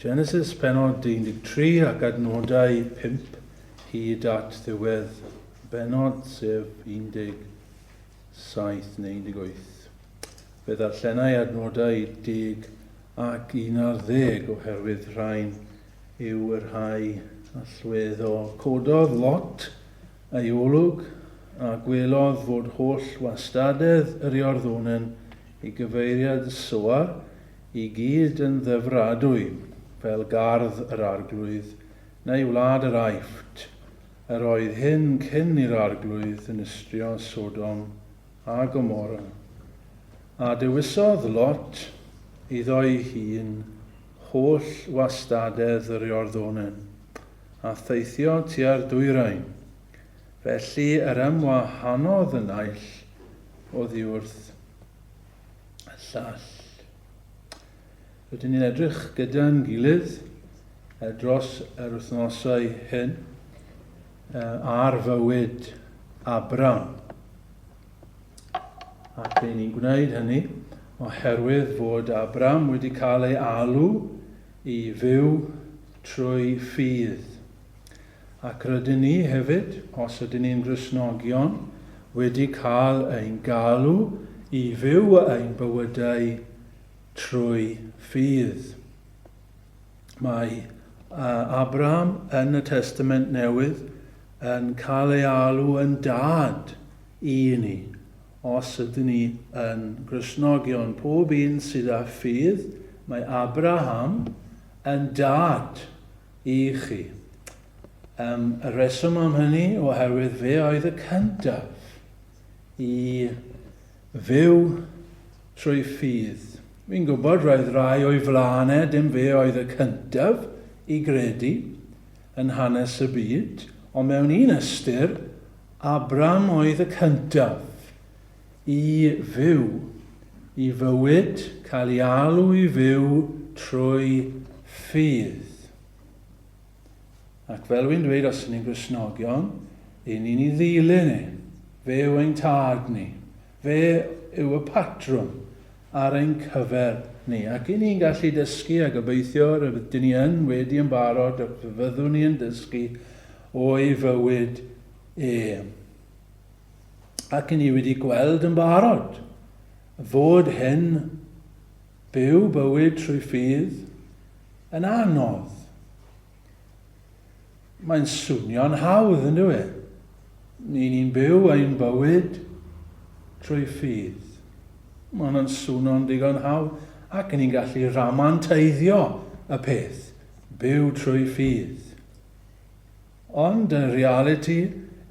Genesis penod 13 ac adnodau 5 hyd at ddiwedd y bennod, sef 17 neu 18. Fe ddarllenai adnodau 10 ac 11 oherwydd rhain yw y rhai allweddol. Cododd Lot ei olwg a gwelodd fod holl wastadedd yr Iorddonen i gyfeiriad Soar i gyd yn ddyfradwy, fel gardd yr Arglwydd, neu wlad yr Aifft. Yr oedd hyn cyn i'r Arglwydd ddinistrio Sodom a Gomorra. A dewisodd Lot iddo'i hun holl wastadedd yr Iorddonen, a theithio tua'r dwyrain. Felly yr ymwahanodd y naill oddiwrth y llall. Rydyn ni'n edrych gyda'n gilydd dros yr wythnosau hyn ar fywyd Abram. Ac ry'n ni'n gwneud hynny oherwydd fod Abram wedi cael ei alw i fyw trwy ffydd. Ac rydyn ni hefyd, os ydyn ni'n Gristnogion, wedi cael ein galw i fyw ein bywydau trwy ffydd. Mae Abraham yn y Testament Newydd yn cael ei alw yn dad i ni, os ydyn ni yn Gristnogion. Pob un sydd â ffydd, mae Abraham yn dad i chi. Um, y rheswm am hynny, oherwydd fe oedd y cyntaf i fyw trwy ffydd. Fi'n gwybod roedd rai o'i flaen e, dim fe oedd y cyntaf i gredu yn hanes y byd, ond mewn un ystyr, Abram oedd y cyntaf i fyw, i fywyd, cael ei alw i fyw trwy ffydd. Ac fel wy'n dweud, os ydyn ni'n Gristnogion, i ni'n ei ddilyn e. Fe yw ein tad ni. Fe yw y patrwm ar ein cyfer ni. Ac i ni'n gallu dysgu a gobeithio rydyn ni yn wedi yn barod ac fe fyddwn ni yn dysgu o'i fywyd e. Ac i ni wedi gweld yn barod fod hyn byw bywyd trwy ffydd yn anodd. Mae'n swnio'n hawdd, yn dyw e? Ni ni'n byw ein bywyd trwy ffydd. Mae hwnna'n swno'n digon hawdd ac ni'n gallu ramanteiddio y peth, byw trwy ffydd. Ond y realiti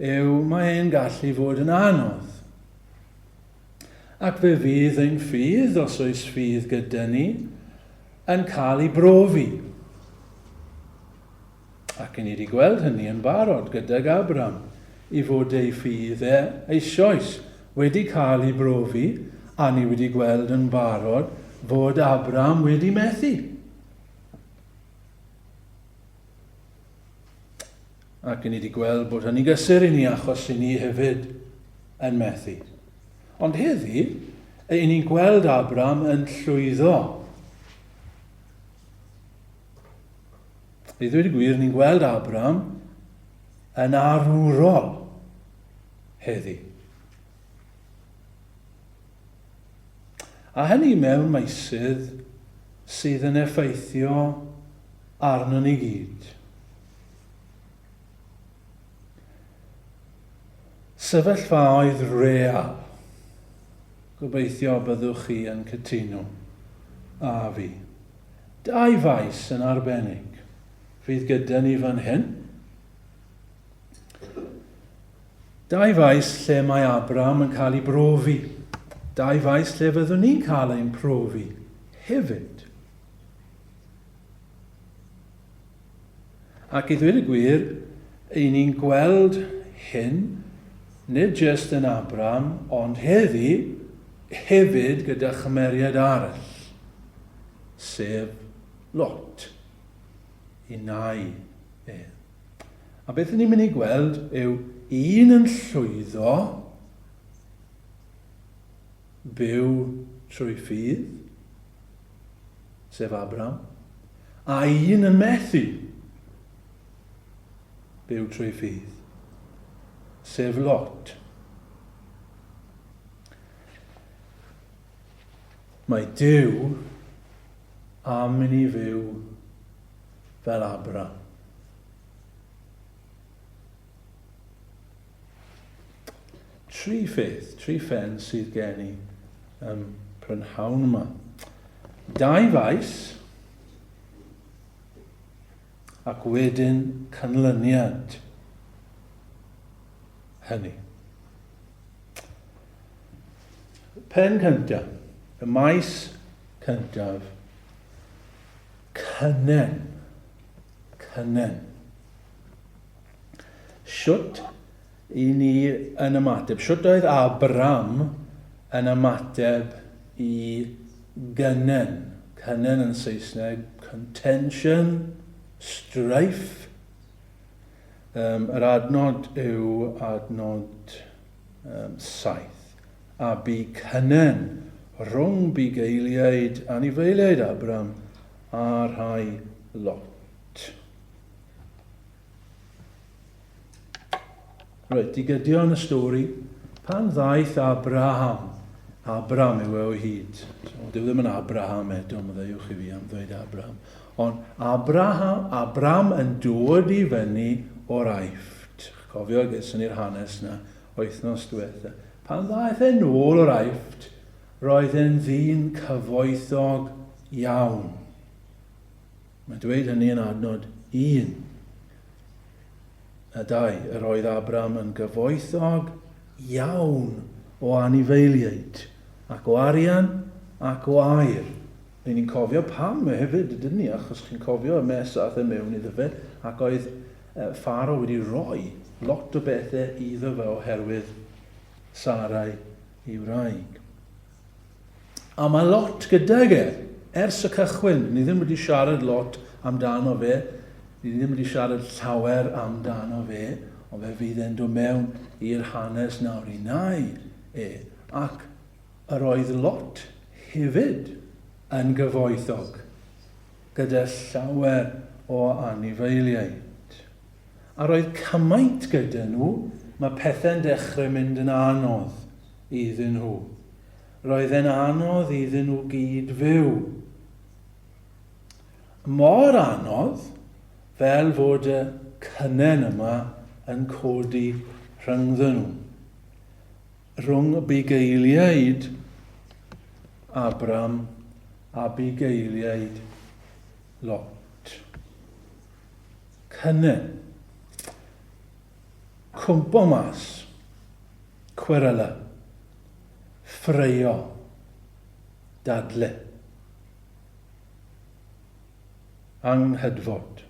yw mae e'n gallu fod yn anodd. Ac fe fydd ein ffydd, os oes ffydd gyda ni, yn cael ei brofi. Ac ni wedi gweld hynny yn barod gydag Abram, i fod ei ffydd e eisoes wedi cael ei brofi, a ni wedi gweld yn barod fod Abram wedi methu. Ac ni wedi gweld bod hynny'n gysur i ni achos i ni hefyd yn methu. Ond heddi, i ni'n gweld Abram yn llwyddo. I ddweud y gwir, ni'n gweld Abram yn arwrol heddi. A hynny mewn meysydd sydd yn effeithio arnon ni gyd. Sefyllfaoedd real. Gobeithio byddwch chi yn cytuno â fi. Dau faes yn arbennig fydd gyda ni fan hyn. Dau faes lle mae Abraham yn cael ei brofi. Dau faes lle fyddwn ni'n cael ein profi hefyd. Ac i ddweud y gwir, i ni'n gweld hyn, nid jyst yn Abraham, ond heddi hefyd gyda chymeriad arall, sef Lot, i nai e. A beth ni'n mynd i gweld yw un yn llwyddo byw trwy ffydd, sef Abraham, A un yn methu byw trwy ffydd, sef Lot. Mae Duw am i ni fyw fel Abraham. Tri pheth, tri phen sydd gen i ym prynhawn yma. Dau faes, ac wedyn canlyniad hynny. Pen cyntaf, y maes cyntaf, cynnen. Cynnen. Shwt i ni yn ymateb? Shwt oedd Abram yn ymateb i gynnen? Cynnen yn Saesneg, contention, strife. Um, yr adnod yw adnod um, 7. A bu cynnen rhwng bugeiliaid anifeiliaid Abram a rhai Lot. Reit, i gydio yn y stori, pan ddaeth Abraham, Abram yw e o hyd. So, dyw ddim yn Abraham eto, maddeuwch i fi am ddweud Abraham. Ond Abraham, Abram yn dod i fyny o'r Aifft. Cofio, geson ni'r hanes na wythnos diwetha. Pan ddaeth e nôl o'r Aifft, roedd e'n ddyn cyfoethog iawn. Mae'n dweud hynny yn adnod 1 a 2. Yr oedd Abram yn gyfoethog iawn o anifeiliaid, ac o arian, ac o aur. Ry'n ni'n cofio pam hefyd, ydyn ni, achos chi'n cofio y mes aeth e mewn iddo fe, ac oedd Pharaoh wedi rhoi lot o bethau iddo fe oherwydd Sarai ei wraig. A mae lot gydag e, ers y cychwyn. Ni ddim wedi siarad lot amdano fe, ni ddim wedi siarad llawer amdano fe, ond fe fydd e'n dod mewn i'r hanes nawr i nau e. Ac yr oedd Lot hefyd yn gyfoethog, gyda llawer o anifeiliaid. A roedd cymaint gyda nhw, mae pethau'n dechrau mynd yn anodd iddyn nhw. Roedd e'n anodd iddyn nhw gyd fyw. Mor anodd fel fod y cynnen yma yn codi rhyngddyn nhw. Rhwng bugeiliaid Abram a bugeiliaid Lot. Cynnen. Cwmpo mas. Cweryla. Ffraeo. Dadle. Anghydfod.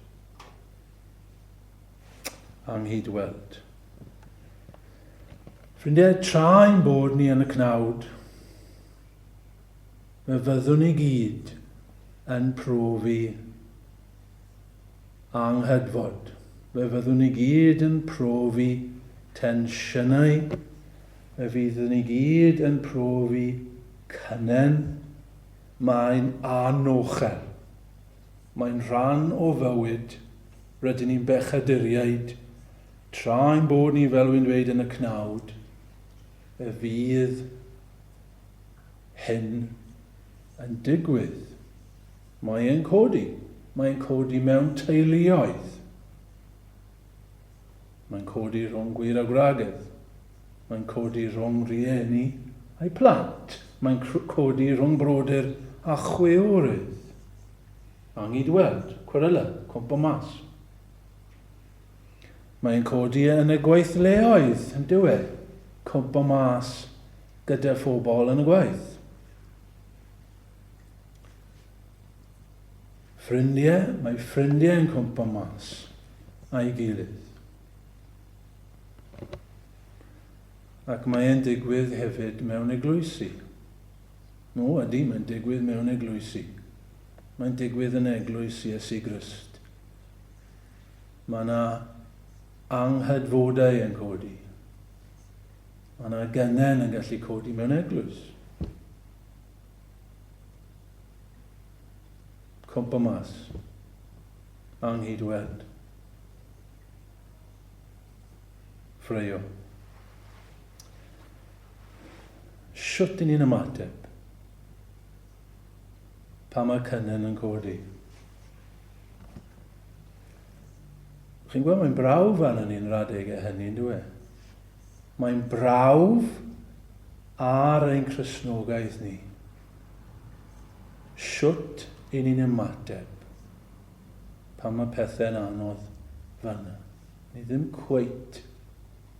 Anghydweld. Ffrindiau, tra ein bod ni yn y cnawd, fe fyddwn ni gyd yn profi anghydfod. Fe fyddwn ni gyd yn profi tensiynau, fe fyddwn ni gyd yn profi cynnen. Mae'n anochel. Mae'n rhan o fywyd. Rydyn ni'n bechaduriaid. Tra ein bod ni, fel wy'n dweud, yn y cnawd, fe fydd hyn yn digwydd. Mae e'n codi. Mae'n codi mewn teuluoedd. Mae'n codi rhwng gwŷr a gwragedd. Mae'n codi rhwng rhieni a'i plant. Mae'n codi rhwng brodyr a chwiorydd. Angydweld, cweryla, cwmpo mas. Mae'n codi yn y gweithleoedd, yn dyw e? Cwmpo mas gyda phobl yn y gwaith. Ffrindiau, mae ffrindiau yn cwmpo mas a'i gilydd. Ac mae e'n digwydd hefyd mewn eglwysi. No, ydy, mae'n digwydd mewn eglwysi. Mae'n digwydd yn eglwys Iesu Grist. Mae yna anghydfodau yn codi. Mae yna gynnen yn gallu codi mewn eglwys. Cwmpo mas. anghydweld. Ffraeo. Shwt 'yn ni'n ymateb pan mae cynnen yn codi? Chi'n gweld, mae'n brawf arnon ni'n yr adegau hynny, yn dwi? E? Mae'n brawf ar ein Cristnogaeth ni. Shwt 'yn ni'n ymateb pan mae pethau'n anodd fanna? Ni ddim cweit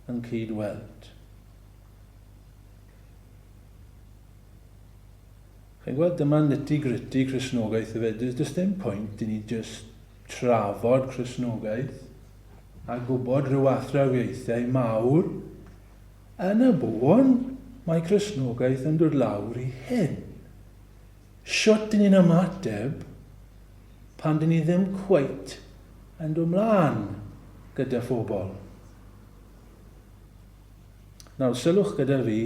yn cyd-weld. Chi'n gweld, dyma nitty gritty Cristnogaeth hefyd. Does dim pwynt i ni just trafod Cristnogaeth a gwybod rhyw athrawiaethau mawr. Yn y bôn, mae Cristnogaeth yn dod lawr i hyn. Shwt dyn ni'n ymateb pan dyn ni ddim cweit yn dod mlaen gyda phobl? Nawr, sylwch gyda fi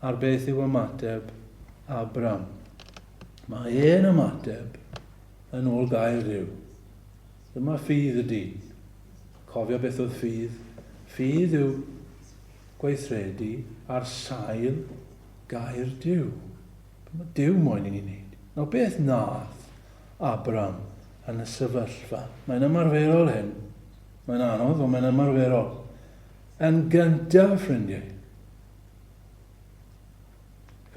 ar beth yw ymateb Abram. Mae e'n ymateb yn ôl gair Duw. Dyma ffydd y dyn. Cofio beth oedd ffydd? Ffydd yw gweithredu ar sail gair Duw. Be mae Duw moyn i ni wneud? Nawr beth nath Abram yn y sefyllfa? Mae'n ymarferol hyn. Mae'n anodd, ond mae'n ymarferol. Yn gyntaf, ffrindiau,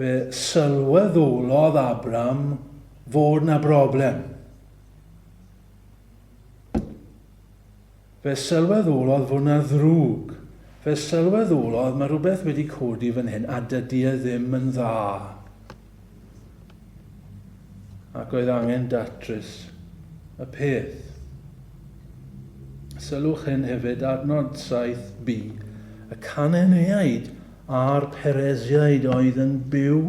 fe sylweddolodd Abram fod na broblem. Fe sylweddolodd fod 'na ddrwg. Fe sylweddolodd mae rhywbeth wedi codi fan hyn a dydy e ddim yn dda. Ac oedd angen datrys y peth. Sylwch hyn hefyd, adnod 7b, y Cananeaid a'r Pereziaid oedd yn byw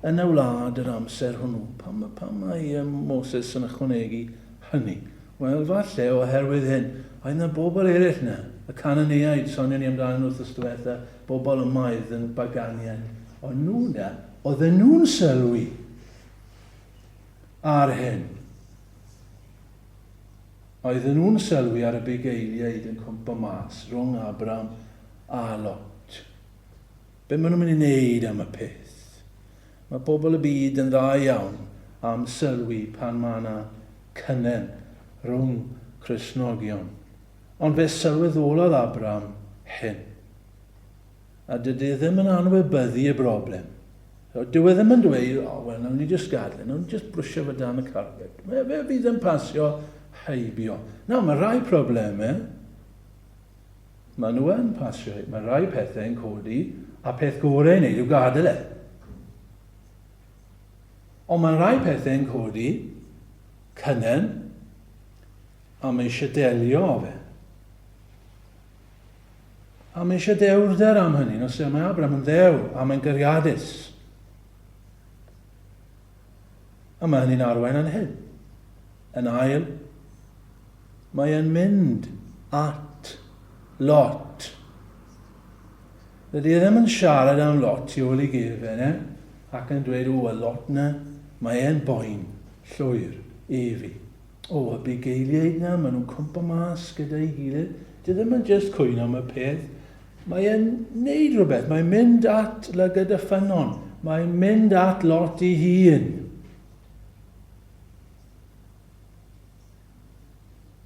yn y wlad yr amser hwnnw. Pam, pam mae Moses yn ychwanegu hynny? Wel, falle oherwydd hyn. Oedd 'na bobl eraill 'na, y Cananeaid, sonion ni amdanyn nhw wythnos diwetha, bobl yma oedd yn baganiaid. O'n nhw 'na, oedden nhw'n sylwi ar hyn. Oedden nhw'n sylwi ar y bugeiliaid yn cwmpo mas rhwng Abram a Lot. Be maen nhw'n mynd i wneud am y peth? Mae pobl y byd yn dda iawn am sylwi pan mae yna cynnen rhwng Cristnogion. Ond fe sylweddolodd Abram hyn. A dydy e ddim yn anwybyddu y broblem. So, dyw e ddim yn dweud, o, oh, wel, nawn ni jyst gadael, nawn ni jyst brwsio fe dan y carpet. Fe, fe fydd yn pasio heibio. Na, mae rhai problemau, Maen nhw yn pasio, mae rhai pethau yn codi, a peth gorau i wneud yw gadael e. Ond mae rhai pethau yn codi, cynnen, a mae eisiau delio â fe. A mae eisiau dewrder am hynny. Nos mae Abraham yn ddewr, a mae'n gariadus. A mae hynny'n arwain yn hyn. Yn ail, mae e'n mynd at Lot. Dydy e ddim yn siarad am Lot tu ôl i gefen e, ac yn dweud, o, y Lot na, mae e'n boen llwyr i fi. O, y bugeiliaid na, maen nhw'n cwmpo mas gyda'i gilydd. Dydy ddim yn just cwyno am y peth. Mae e'n neud rhywbeth. Mae'n mynd at lygad y ffynnon. Mae'n mynd at Lot ei hun.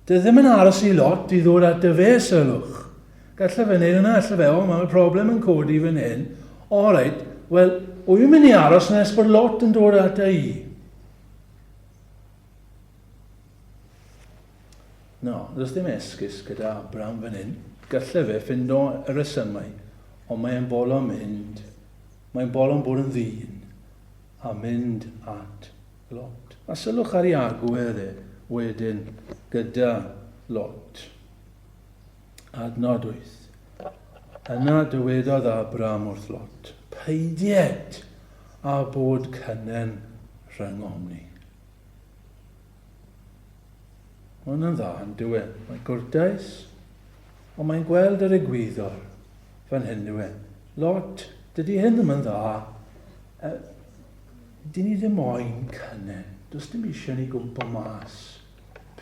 Dy ddim yn aros i Lot i ddod at dy fe, sylwch. Gallai fe wneud yna, allai fe, o, mae problem yn codi fan hyn. O, reit, wel, wy'n mynd i aros nes bod Lot yn dod at i. No, does dim esgus gyda Abraham fan hyn. Gallai fe ffindo y resymau, ond mae'n bolon mynd, mae'n bolon bod yn ddyn a mynd at Lot. A sylwch ar ei agwedd e wedyn gyda Lot. Adnod 8. Yna dywedodd Abram wrth Lot, Peidied â bod cynnen rhyngom ni. Mae hwnna'n dda, yn dyw e? Mae gwrtais, ond mae'n gweld yr egwyddor fan hyn, dyw e? Lot, dydy hyn ddim yn dda. E, dyn ni ddim moyn cynnen. Does dim eisiau ni gwmpo mas.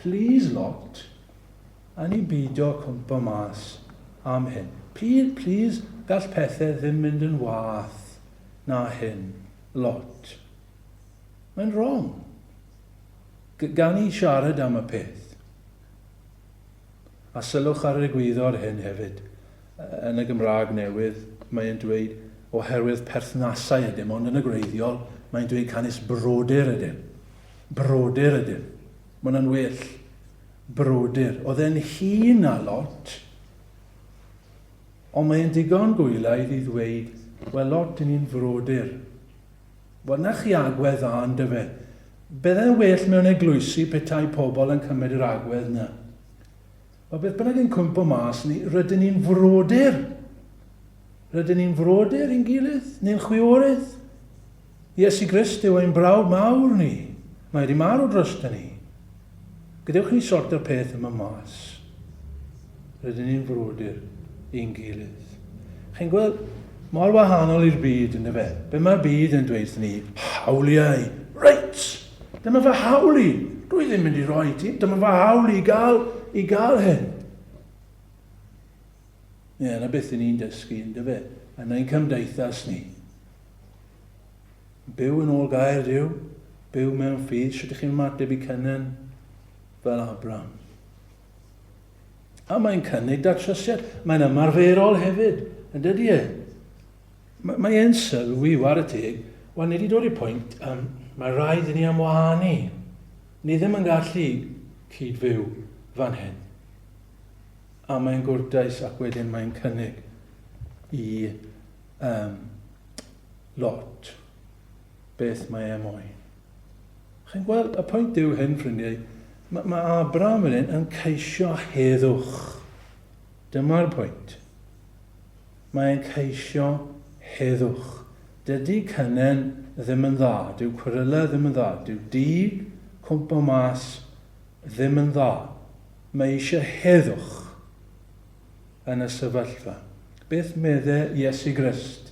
Please, Lot. A ni beidio cwmpo mas am hyn. Plis, plis, gall pethau ddim mynd yn wath na hyn, Lot. Mae'n wrong. Gan i siarad am y peth. A sylwch ar yr egwyddor hyn hefyd. Yn y Gymraeg newydd, mae'n dweud oherwydd perthnasau ydym, ond yn y gwreiddiol, mae'n dweud canys brodyr ydym. Brodyr ydym. Mae hwnna'n well. Brodyr. Oedd e'n hŷn na Lot, ond mae'n digon gwylaidd i ddweud, wel Lot, dyn ni'n frodyr. Wel, 'na chi agwedd dda, yndyfe? Bydde'n well mewn eglwysi petai pobl yn cymryd yr agwedd 'na. Wel, beth bynnag yn cwympo mas ni, rydyn ni'n frodyr. Rydyn ni'n frodyr i'n gilydd, neu'n chwiorydd. Iesu Grist yw ein brawd mawr ni. Mae wedi marw dros ni. Gadewch ni sorto'r peth yma mas. Rydyn ni'n frodyr i'n gilydd. Chi'n gweld, mor wahanol i'r byd, ynddo fe? Be mae'r byd yn dweud ni? Hawliau. Reit! Dyma fy hawl i. Dwi ddim mynd i roi ti. Dyma fy hawl i gael, i gael hyn. Ie, yeah, na beth i ni'n dysgu, ynddo fe? Yn ein cymdeithas ni. Byw yn ôl gair Duw, byw mewn ffydd, sut ydych chi'n ymateb i Cynan fel Abraham? A mae'n cynnig datrysiad, mae'n ymarferol hefyd, yn dydy e? Mae e'n sylwi, war y teg, wel, ni wedi dod i'r pwynt, um, mae rhaid i ni amwahanu. Ni ddim yn gallu cyd-fyw fan hyn. A mae'n gwrtais ac wedyn mae'n cynnig i um, Lot beth mae e moyn. Chi'n gweld, y pwynt yw hyn, ffrindiau, mae, mae Abraham fan hyn yn ceisio heddwch. Dyma'r pwynt. Mae'n ceisio heddwch. Dydy cynnen ddim yn dda, dyw cweryla ddim yn dda, dyw dig cwmpo mas ddim yn dda. Mae eisiau heddwch yn y sefyllfa. Beth medde Iesu Grist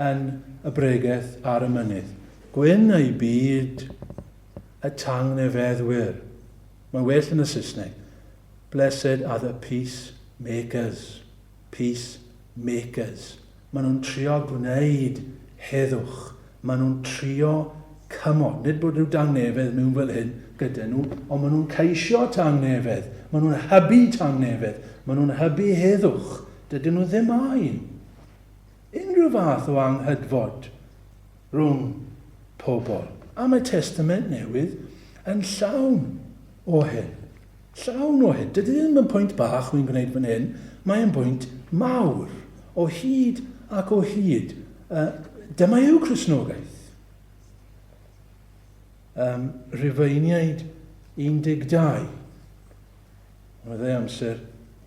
yn y bregeth ar y mynydd? Gwyn ei byd y tangnefeddwyr. Mae'n well yn y Saesneg. Blessed are the peace makers. Peace makers. Maen nhw'n trio gwneud heddwch. Maen nhw'n trio cymod. Nid bod rhyw dangnefedd mewn fel hyn gyda nhw, ond maen nhw'n ceisio tangnefedd. Maen nhw'n hybu tangnefedd. Maen nhw'n hybu heddwch. Dydyn nhw ddim aen. Unrhyw fath o anghydfod rhwng pobl. A mae Testament Newydd yn llawn o hyn. Llawn o hyn. Dydy ddim yn pwynt bach wy'n gwneud fan hyn, mae'n bwynt mawr. O hyd ac o hyd. Uh, dyma yw Cristnogaeth. Um, Rhufeiniaid 12. Oedd e amser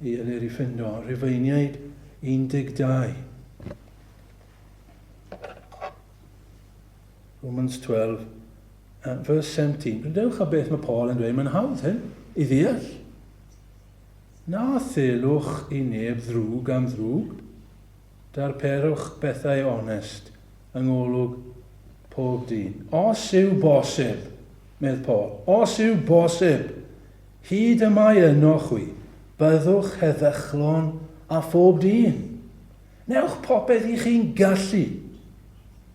i Eleri ffindo. Rhufeiniaid 12. Romans 12, verse 17. Gwrandewch ar beth mae Paul yn dweud, mae'n hawdd hyn i ddeall. Na thelwch i neb ddrwg am ddrwg, darperwch bethau onest yng ngolwg pob dyn. Os yw bosib, medd Paul, os yw bosib, hyd y mae yno chwi, byddwch heddychlon a phob dyn. Newch popeth i chi'n gallu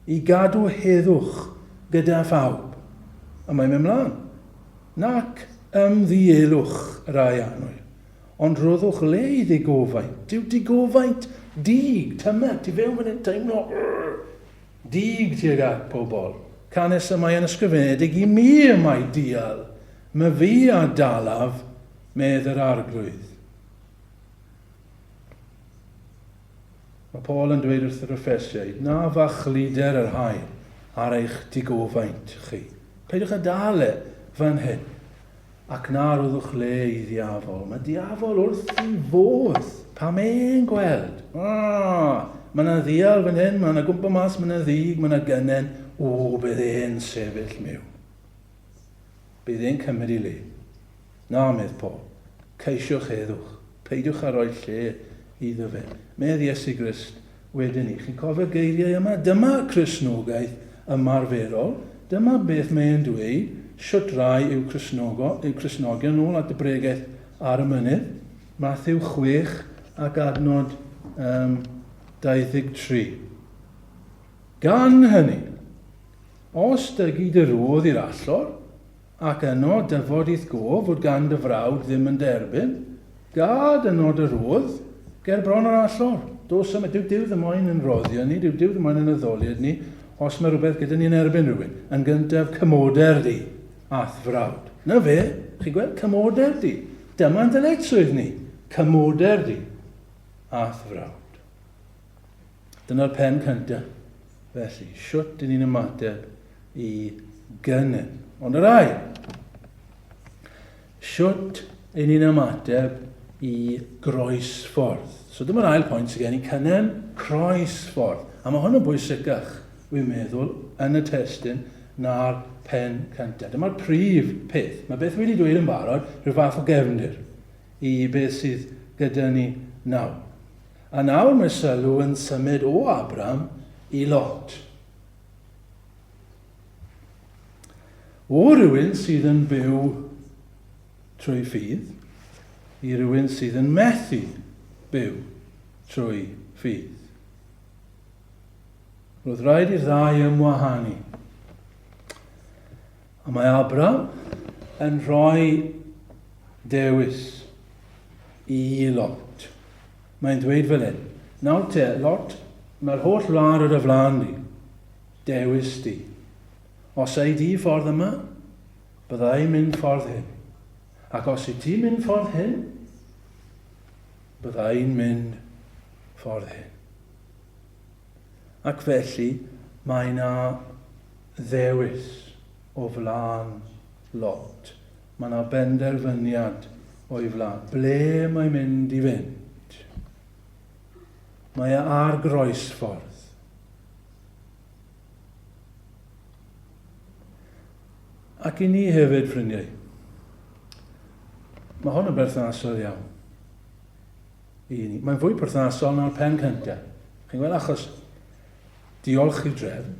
i gadw heddwch gyda phawb. A mae'n mynd mlaen. Nac ymddielwch rai annwyl, ond rhoddwch le i ddigofaint. Dyw digofaint dig, tymer, ti fewn fan hyn teimlo dig tuag at pobl. Canys y mae yn ysgrifenedig i mi y mae dial, myfi a dalaf, medd yr arglwydd. Mae Paul yn dweud wrth yr Effesiaid, na fachluder yr haul ar eich digofaint chi. Peidiwch â dal e fan hyn, ac na roddwch le i ddiafol. Mae diafol wrth ei fodd pan e'n gweld. Ah, mae yna ddial fan hyn, mae yna gwmpa mas, mae yna ddig, mae yna gynnen. O, bydd e'n sefyll miw. Bydd e'n cymryd ei le. Na, medd Paul, ceisiwch heddwch, peidiwch â rhoi lle iddo fe. Medd Iesu Grist wedyn ni. Chi'n cofio'r geiriau yma? Dyma Cristnogaeth ymarferol. Dyma beth mae e'n dweud, shwt rai yw Cristnogo, yw Cristnogion, nôl at y bregeth ar y mynydd. Mathew 6 ac adnod um, 23. Gan hynny, os dygi dy rodd i'r allor, ac yno dyfod i'th gof fod gan dy frawd ddim yn derbyn, gad yno dy rodd ger bron yr allor. Dos am, dyw Duw ddim moyn yn roddio ni, dyw Duw ddim moyn yn addoliad ni, os mae rhywbeth gyda ni yn erbyn rhywun. Yn gyntaf, cymoder di a'th frawd. Na fe, chi'n gweld, cymoder di. Dyma'n dyletswydd ni, cymoder di a'th frawd. Dyna'r pen cyntaf. Felly, shwt dyn ni'n ymateb i gynnen? Ond yr ail, shwt dyn ni'n ymateb i groesffordd? So dyma'r ail pwynt sydd gen i, cynnen croesffordd. A mae hwn yn bwysicach, wy'n meddwl, yn y testun na'r pen cyntaf. Dyma'r prif peth. Mae beth wedi dweud yn barod, rhyw fath o gefndir i beth sydd gyda ni nawr. A nawr mae sylw yn symud o Abram i Lot. O rywun sydd yn byw trwy ffydd i rywun sydd yn methu byw trwy ffydd. Roedd rhaid i'r ddau ymwahanu. A mae Abram yn rhoi dewis i Lot. Mae'n dweud fel hyn, Nawr te, Lot, mae'r holl wlad ar y flaen di. Dewis di. Os ei di ffordd yma, bydda i'n mynd ffordd hyn. Ac os i ti'n mynd ffordd hyn, bydda i'n mynd ffordd hyn. Ac felly mae 'na ddewis o flaen Lot. Mae 'na benderfyniad o'i flaen. Ble mae'n mynd i fynd? Mae e ar groesffordd. Ac i ni hefyd, ffrindiau, mae hwn yn berthnasol iawn. I ni. Mae'n fwy perthnasol na'r pen cyntaf. Chi'n gweld, achos diolch i drefn,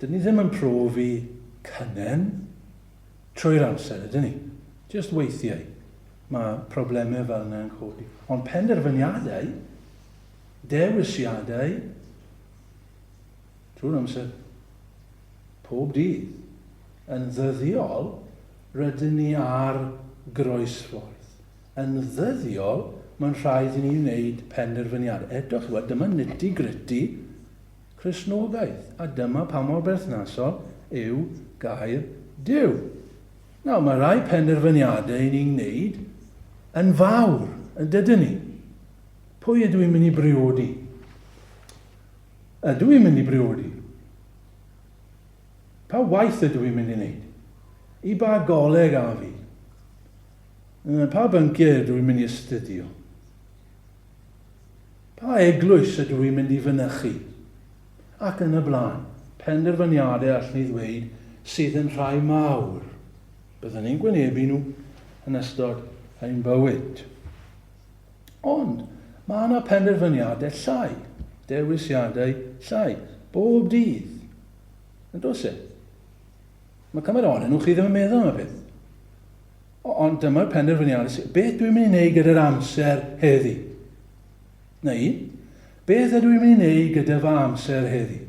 dyn ni ddim yn profi cynnen trwy'r amser, ydyn ni? Just weithiau mae problemau fel yna yn codi. Ond penderfyniadau, dewisiadau, trwy'r amser, pob dydd, yn ddyddiol, rydyn ni ar groesffordd. Yn ddyddiol, mae'n rhaid i ni wneud penderfyniadau. Eto, chi'n gweld, dyma nitty gritty Cristnogaeth, a dyma pa mor berthnasol yw gair Duw. Nawr, mae rhai penderfyniadau i ni'n gwneud yn fawr, yn dydyn ni? Pwy ydw i'n mynd i briodi? Ydw i'n mynd i briodi? Pa waith ydw i'n mynd i wneud? I ba goleg a fi? Pa bynciau ydw i'n mynd i astudio? Pa eglwys ydw i'n mynd i fynychu? Ac yn y blaen. Penderfyniadau allwn ni ddweud sydd yn rhai mawr. Byddwn ni'n gwynebu nhw yn ystod ein bywyd. Ond mae yna penderfyniadau llai, dewisiadau llai, bob dydd. Yn does e? Mae cymaint ohonyn nhw chi ddim yn meddwl am y peth. Ond dyma'r penderfyniad. Beth dwi'n mynd i wneud gyda'r amser heddi? Neu, beth ydw i'n mynd i wneud gyda fy amser heddi?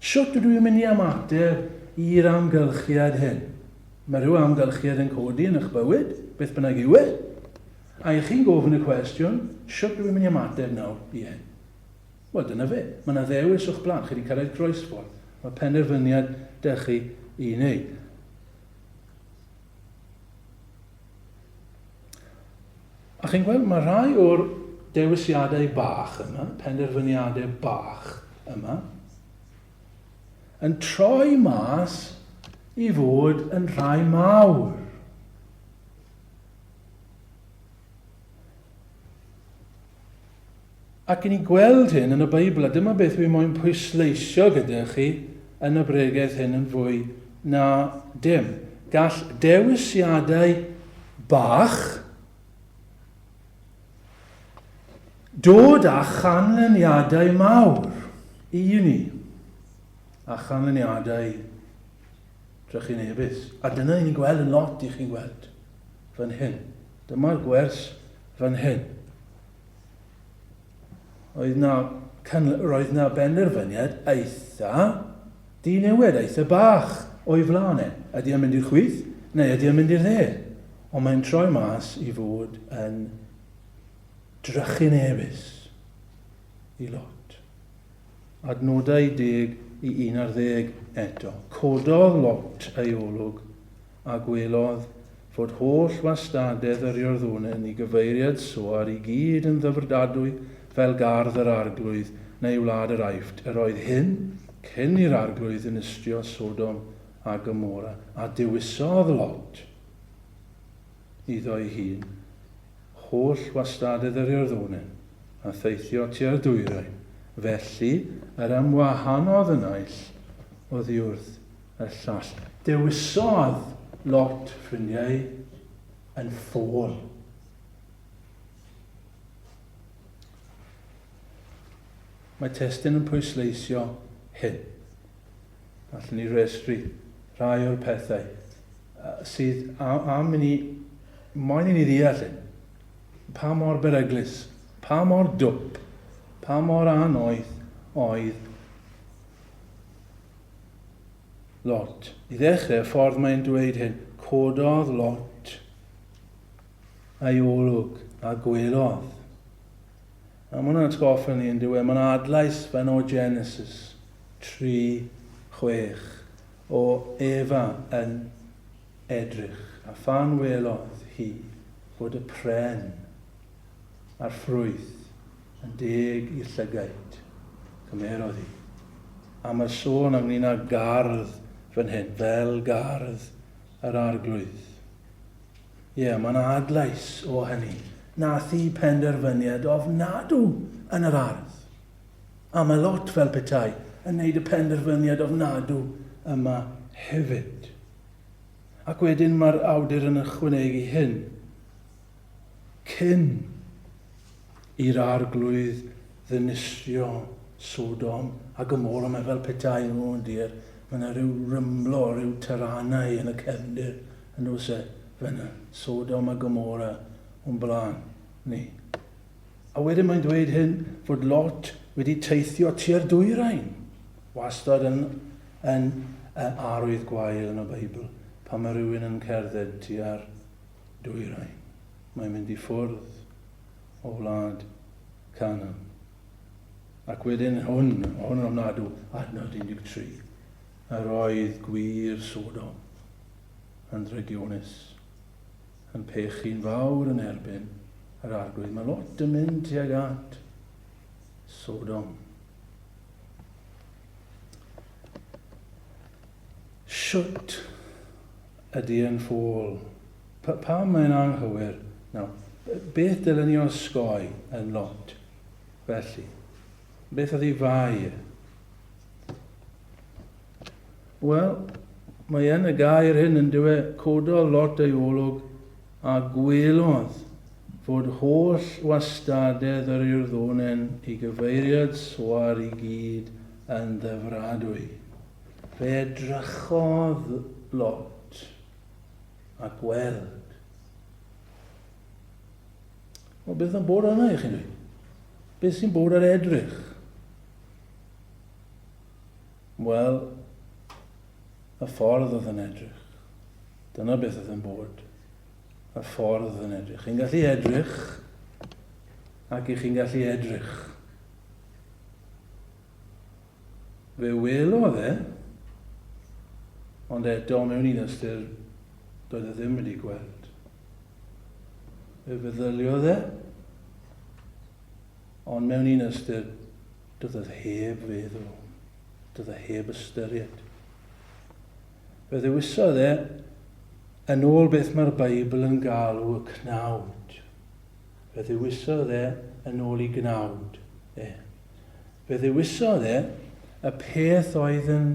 Sut ydw i'n mynd i ymateb i'r amgylchiad hyn? Mae rhyw amgylchiad yn codi yn eich bywyd, beth bynnag yw e. A i chi'n gofyn y cwestiwn, sut dw i'n mynd i ymateb nawr i hyn? Wel, dyna fe. Mae yna ddewis o'ch blaen. Chi wedi cyrraedd croesffordd. Mae penderfyniad da chi i wneud. A chi'n gweld, mae rhai o'r dewisiadau bach yma, penderfyniadau bach yma, yn troi mas i fod yn rhai mawr. Ac i ni gweld hyn yn y Beibl, a dyma beth wi moyn pwysleisio gyda chi yn y bregeth hyn yn fwy na dim. Gall dewisiadau bach dod â chanlyniadau mawr i ni, a chanlyniadau Drychinebus. A dyna i ni'n gweld yn lot i chi'n gweld fan hyn. Dyma'r gwers fan hyn. Oedd na, roedd na benderfyniad eitha dinewid, eitha bach o'i flaen e. Ydy e'n mynd i'r chwith neu ydy e'n mynd i'r dde? Ond mae'n troi mas i fod yn drychinebus i Lot. Adnodau 10 i 11 eto. Cododd Lot ei olwg a gwelodd fod holl wastadedd yr Iorddonen i gyfeiriad Soar i gyd yn ddyfrdadwy fel gardd yr Arglwydd neu wlad yr Aifft. Yr oedd hyn cyn i'r Arglwydd ddinistrio Sodom a Gomorra, a dewisodd Lot iddo'i hun holl wastadedd yr Iorddonen, a theithio tua'r dwyrain. Felly yr ymwahanodd y naill oddiwrth y llall. Dewisodd Lot, ffrindiau, yn ffôl. Mae testun yn pwysleisio hyn. Allwn ni restru rhai o'r pethau sydd am i ni, moyn i ni ddeall hyn. Pa mor beryglus, pa mor dwp, pa mor anoeth oedd Lot. I ddechrau, y ffordd mae'n dweud hyn, cododd Lot a'i olwg a gwelodd. A mae hwnna'n atgoffa ni yn dyw e, mae'n adlais fan o Genesis 3, 6, o Efa yn edrych, a phan welodd hi fod y pren a'r ffrwyth yn deg i'r llygaid, cymerodd hi. A mae'r sôn ynglyn â gardd fan hyn, fel gardd yr arglwydd. Ie, yeah, mae yna adlais o hynny. Nath hi penderfyniad ofnadw yn yr ardd. A mae lot fel petai yn neud y penderfyniad ofnadw yma hefyd. Ac wedyn mae'r awdur yn ychwanegu hyn. Cyn i'r arglwydd ddinistrio Sodom a Gomorra, mae fel petai, o dear, mae yna rhyw rymlo, rhyw taranau yn y cefndir, yn oes e, fyna, Sodom a Gomorra o'n blaen ni. A wedyn mae'n dweud hyn fod Lot wedi teithio tua'r dwyrain, wastad yn, yn arwydd gwael yn y Beibl, pan mae rhywun yn cerdded tua'r dwyrain. Mae'n mynd i ffwrdd o wlad Canaan. Ac wedyn hwn, hwn yn ofnadw, adnod 13. Yr oedd gwir Sodom yn ddrygionus, yn pechu'n fawr yn erbyn yr arglwydd. Mae lot yn mynd tuag at Sodom. Shwt ydy yn ffôl? Pa, pam mae'n anghywir? Nawr, beth dylen ni osgoi yn lot? Felly, beth oedd ei fai e? Wel, mae yn y gair hyn yn dywe, cododd Lot ei olwg a gwelodd fod holl wastadedd yr Iorddonen i gyfeiriad Soar i gyd yn ddyfradwy. Fe edrychodd Lot a gweld. Wel, beth yn bod yna i chi'n dweud? Beth sy'n bod ar edrych? Wel, y ffordd oedd yn edrych. Dyna beth oedd yn bod. Y ffordd oedd yn edrych. Chi'n gallu edrych, ac i chi'n gallu edrych. Fe welodd e, ond eto mewn un ystyr doedd e ddim wedi gweld. Fe feddyliodd e, ond mewn un ystyr doedd e heb feddwl, doedd e heb ystyried. Fe ddewisodd e yn ôl beth mae'r Beibl yn galw y cnawd. Fe ddewisodd e yn ôl i gnawd e. Fe ddewisodd e y peth oedd yn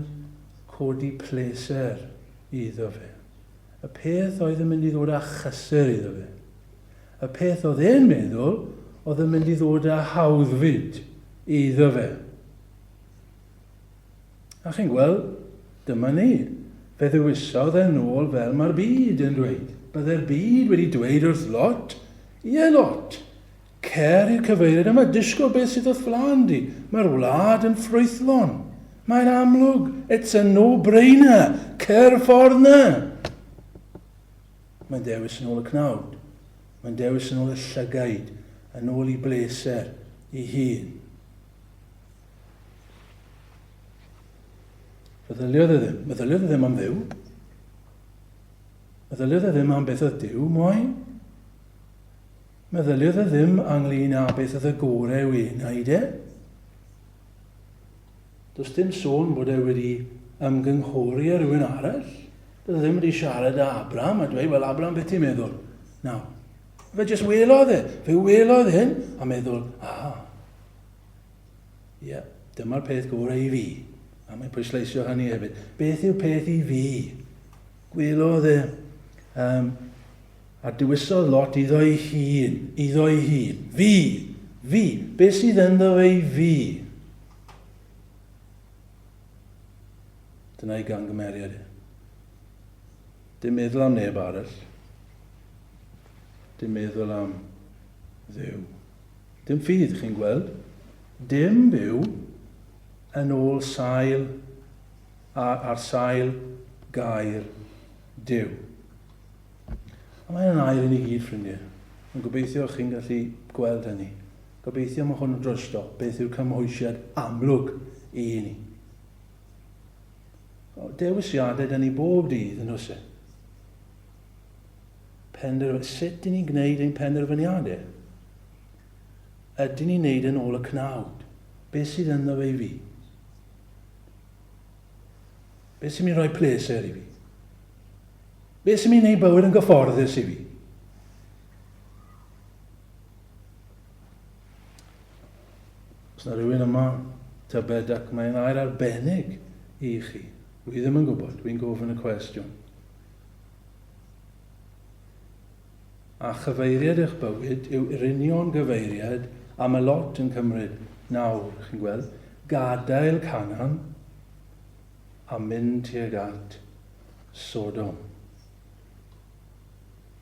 codi pleser iddo fe. Y peth oedd yn mynd i ddod â chysur iddo fe. Y peth oedd e'n meddwl oedd yn mynd i ddod â hawddfyd iddo fe. A chi'n gweld, dyma ni. Fe ddewisodd e nôl fel mae'r byd yn dweud. Bydde'r byd wedi dweud wrth Lot, Ie, Lot, cer i'r cyfeiriad yma, disgwyl beth sydd wrth flaen di. Mae'r wlad yn ffrwythlon. Mae'n amlwg, it's a no-brainer, cer ffordd na. Mae'n dewis yn ôl y cnawd. Mae'n dewis yn ôl y llygaid, yn ôl i bleser ei hun. Feddyliodd e ddim. Meddyliodd e ddim am Dduw. Meddyliodd e ddim am beth oedd Duw moyn. Meddyliodd e ddim ynglyn â beth oedd y gorau i'w enaid e. Does dim sôn bod e wedi ymgynghori â rhywun arall. Doedd e ddim wedi siarad â Abraham a dweud, wel Abraham, beth ti'n meddwl? Nawr, fe jyst welodd e, fe welodd hyn a meddwl, aha, Ie, yeah, dyma'r peth gorau i fi. A mae'n pwysleisio hynny hefyd. Beth yw'r peth i fi? Gwelodd e, um, a dewisodd lot iddo ei hun, iddo ei hun. Fi, fi, beth sydd ynddo fe i fi? Dyna ei gangymeriad e. Dim meddwl am neb arall. Dim meddwl am Dduw. Dim ffydd, chi'n gweld. Dim byw yn ôl sail a ar sail gair Duw. A mae'n air i ni gyd, ffrindiau. Yn gobeithio chi'n gallu gweld hynny. Gobeithio mae hwn yn drosto beth yw'r cymhwysiad amlwg i ni. Dewisiadau da ni bob dydd yn oes e? Penderf sut dyn ni'n gwneud ein penderfyniadau? Ydyn ni'n gwneud yn ôl y cnawd? Beth sydd ynddo fe i fi? Beth sy'n mynd i roi pleser i fi? Beth sy'n mynd i wneud bywyd yn gyfforddus i fi? Os na rhywun yma, tybed ac mae'n air arbennig i chi. Dwi ddim yn gwybod, dwi'n gofyn y cwestiwn. A chyfeiriad eich bywyd yw'r union gyfeiriad a mae lot yn cymryd nawr, chi'n gweld, gadael Canaan a mynd tuag at Sodom.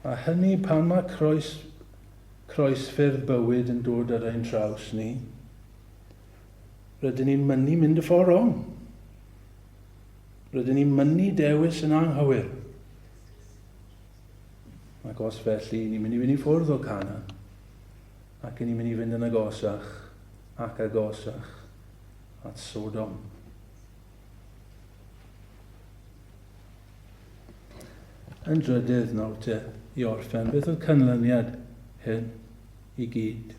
A hynny pan mae croes, croesffyrdd bywyd yn dod ar ein traws ni, rydyn ni'n mynnu mynd y ffordd rong. Rydyn ni'n mynnu dewis yn anghywir. Ac os felly, ni'n mynd i fynd i ffwrdd o Canaan. Ac ni'n mynd i fynd yn agosach ac agosach at Sodom. Yn drydydd nawr te, i orffen, beth oedd canlyniad hyn i gyd?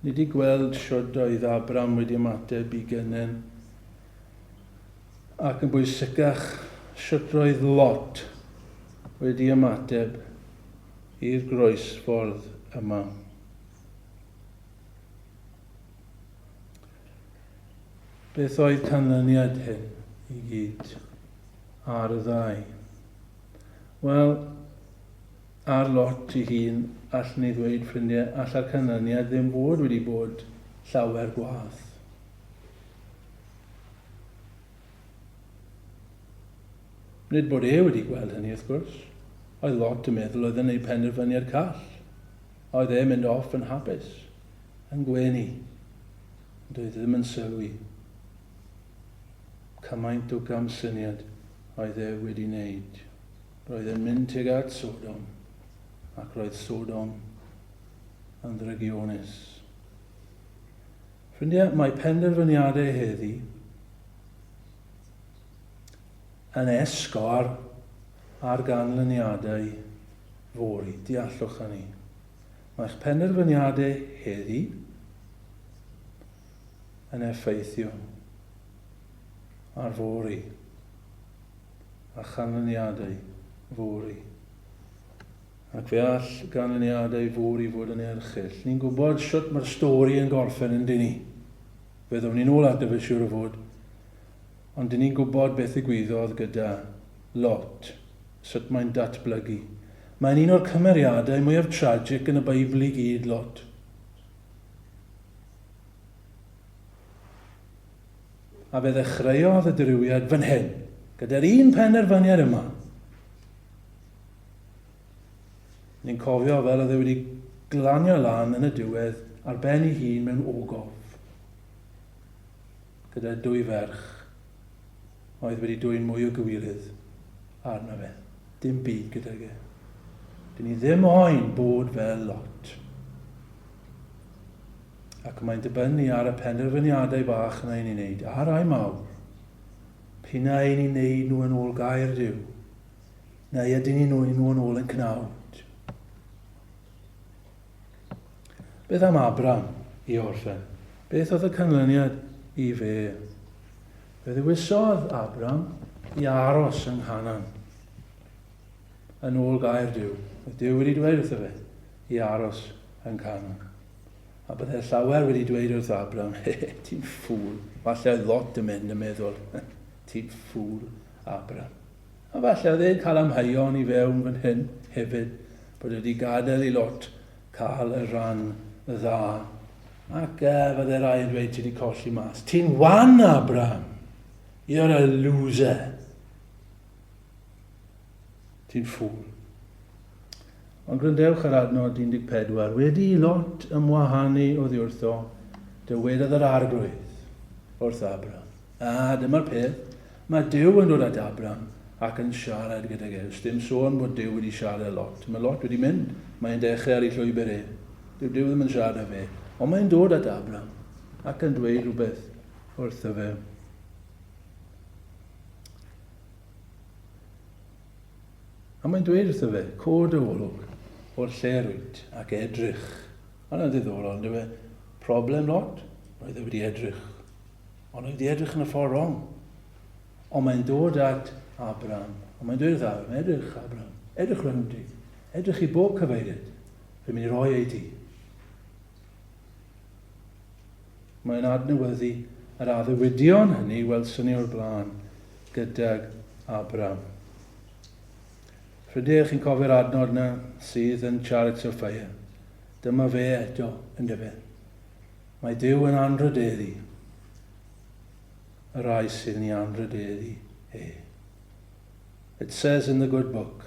Ni wedi gweld siwd oedd Abram wedi ymateb i gynnen Ac yn bwysicach, shwt roedd Lot wedi ymateb i'r groesffordd yma. Beth oedd canlyniad hyn i gyd ar y ddau? Wel, ar Lot i hun, allwn ni ddweud, ffrindiau, alla'r canlyniad ddim fod wedi bod llawer gwaeth. Nid bod e wedi gweld hynny, wrth gwrs. Oedd lot yn meddwl oedd yn ei penderfyniad call. Oedd e'n mynd off yn hapus, yn gwenu. Ond oedd e ddim yn sylwi. Cymaint o gamsyniad oedd e wedi wneud. Roedd e'n mynd tuag at Sodom, ac roedd Sodom yn ddrygionus. Ffrindiau, mae penderfyniadau heddi yn esgor ar ganlyniadau fory. Deallwch hynny. Mae'ch penderfyniadau heddi yn effeithio ar fory a chanlyniadau fory. Ac fe all ganlyniadau fory fod yn erchyll. Ni'n gwybod shwt mae'r stori yn gorffen yn dyn ni. Fe ddown ni'n ôl ato fe siŵr o fod. Ond dyn ni'n gwybod beth ddigwyddodd gyda Lot, sut mae'n datblygu. Mae'n un o'r cymeriadau mwyaf tragic yn y Beibl i gyd, Lot. A fe ddechreuodd y dirywiad fan hyn, Gyda'r un penderfyniad yma. Ni'n cofio fel oedd e wedi glanio lan yn y diwedd ar ben ei hun mewn ogof. Gyda dwy ferch oedd wedi dwyn mwy o gywilydd arno fe. Dim byd gydag e. Dyn ni ddim moyn bod fel Lot. Ac mae'n dibynnu ar y penderfyniadau bach yna i ni'n neud, a rai mawr. P'un ai ni'n neud nhw yn ôl gair Duw, neu ydyn ni'n neud nhw yn ôl yn cnawd. Beth am Abram i orffen? Beth oedd y canlyniad i fe? Fe ddewisodd Abram i aros yng Nghanan. Yn ôl gair Duw. Oedd Duw wedi dweud wrtho fe i aros yn Canaan. A bydde llawer wedi dweud wrth Abram, ti'n ffŵl. Falle oedd Lot yn mynd yn meddwl, ti'n ffŵl, Abram. A falle oedd e'n cael amheuon i fewn fan hyn hefyd, bod wedi gadael i Lot cael y rhan dda. Ac fydde rai yn dweud ti wedi colli mas. Ti'n wan, Abram! You're a loser! Ti'n ffŵl. Ond gwrandewch ar adnod 14. Wedi i Lot ymwahanu oddi wrtho, dywedodd yr arglwydd wrth Abram. A dyma'r peth, mae Duw yn dod at Abram ac yn siarad gydag e. Does dim sôn bod Duw wedi siarad â Lot. Mae Lot wedi mynd. Mae'n dechrau ar ei llwybr e. Dyw Duw ddim yn siarad â fe. Ond mae'n dod at Abram ac yn dweud rhywbeth wrtho fe. A mae'n dweud wrtho fe, cod y olwg o'r lle rwyt ac edrych. Mae hwnna'n ddiddorol, yn dyw e? Problem lot, roedd e wedi edrych. Ond oedd wedi edrych yn y ffordd wrong. Ond mae'n dod at Abraham. Ond mae'n dweud wrth Abraham, edrych Abraham, edrych rownd di. Edrych i bob cyfeiriad. Fe'n mynd i roi ei di. Mae'n adnewyddu yr addewidion hynny welson ni o'r blaen gydag Abram. Ffrindiau, chi'n cofio'r adnod yna sydd yn Chariots of Fire. Dyma fe eto, yndyfe. Mae Duw yn anrhydeddu y rhai sydd yn ei anrhydeddu e. It says in the good book,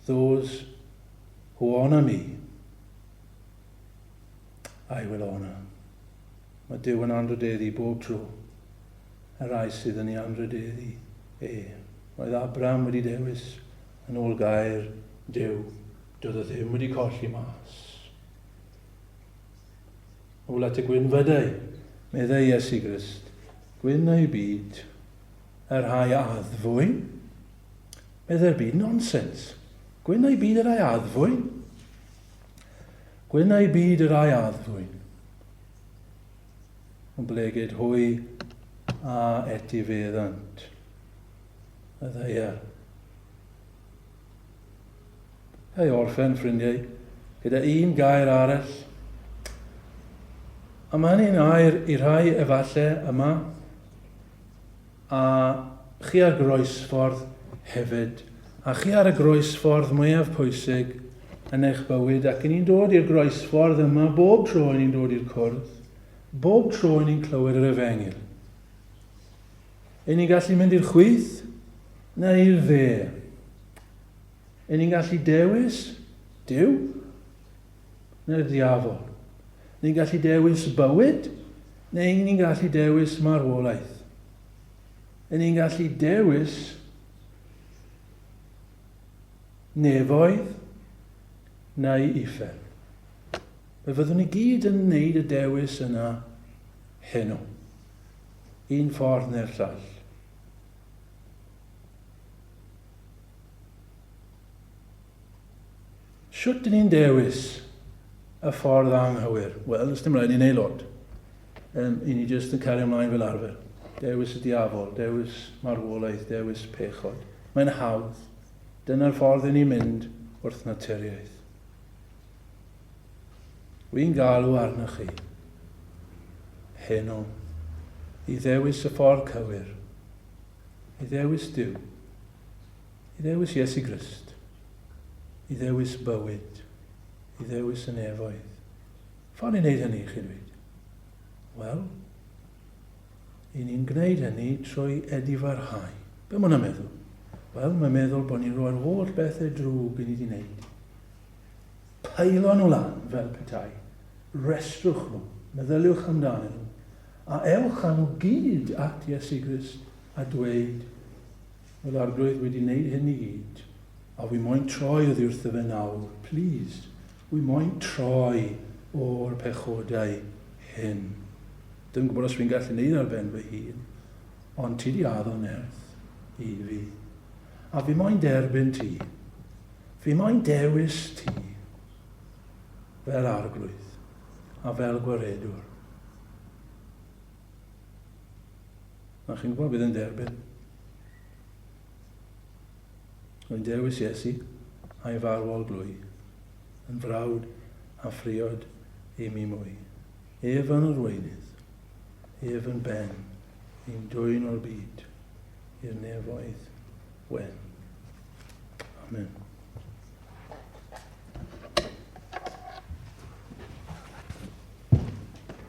those who honour me, I will honour. Mae Duw yn anrhydeddu bob tro y rhai sydd yn ei anrhydeddu e. Roedd Abraham wedi dewis yn ôl gair Duw. Doedd o ddim wedi colli mas. Ôl at y gwynfydau, meddai Iesu Grist, gwyn ei byd, y rhai addfwyn. Meddai'r byd, nonsens. Gwyn ei byd y rhai addfwyn. Gwyn ei byd y rhai addfwyn. Ond blegid hwy a etifeddant y ddaear. Ga i orffen, ffrindiau, gyda un gair arall. A mae hynny'n air i rhai efalle yma, a chi ar groesffordd hefyd. A chi ar y groesffordd mwyaf pwysig yn eich bywyd, ac i ni'n dod i'r groesffordd yma bob tro i ni'n dod i'r cwrdd, bob tro i ni'n clywed yr efengyl. I ni'n gallu mynd i'r chwith neu i'r dde. I ni'n gallu dewis Duw neu'r diafol. Ni'n gallu dewis bywyd neu ni'n gallu dewis marwolaeth. I ni'n gallu dewis nefoedd neu uffern. Fe fyddwn ni gyd yn wneud y dewis yna heno. Un ffordd neu'r llall. Shwt dyn ni'n dewis y ffordd anghywir? Wel, does dim rhaid ni'n neud lot. Um, I ni jyst yn cario ymlaen fel arfer. Dewis y diafol, dewis marwolaeth, dewis pechod. Mae'n hawdd. Dyna'r ffordd i ni'n mynd wrth naturiaeth. Wy'n galw arnoch chi heno i ddewis y ffordd cywir, i ddewis Duw, i ddewis Iesu Grist, i ddewis bywyd, i ddewis y nefoedd. Ffordd i wneud hynny, chi'n dweud? Wel, i ni'n gwneud hynny trwy edifarhau. Be mae hwnna'n meddwl? Wel, mae'n meddwl bod ni'n rhoi'r holl bethau drwg i ni wedi wneud. Peilo nhw lan fel petai. Restrwch nhw, meddyliwch amdanyn nhw, a ewch â nhw gyd at Iesu Grist a dweud, Wel, Arglwydd, wedi wneud hyn i gyd, a wi moyn troi oddi wrtho fe nawr, plîs, wi moyn troi o'r pechodau hyn. Dim gwybod os fi'n gallu wneud ar ben fy hun, ond ti di addo nerth i fi. A fi moyn derbyn ti. Fi moyn dewis ti fel arglwydd a fel gwaredwr. A chi'n gwybod bydd yn derbyn. Rwy'n dewis Iesu a'i farwol glwy, yn frawd a phriod i mi mwy. Ef yn arweinydd, ef yn ben, i'n dwyn o'r byd i'r nefoedd wen. Amen.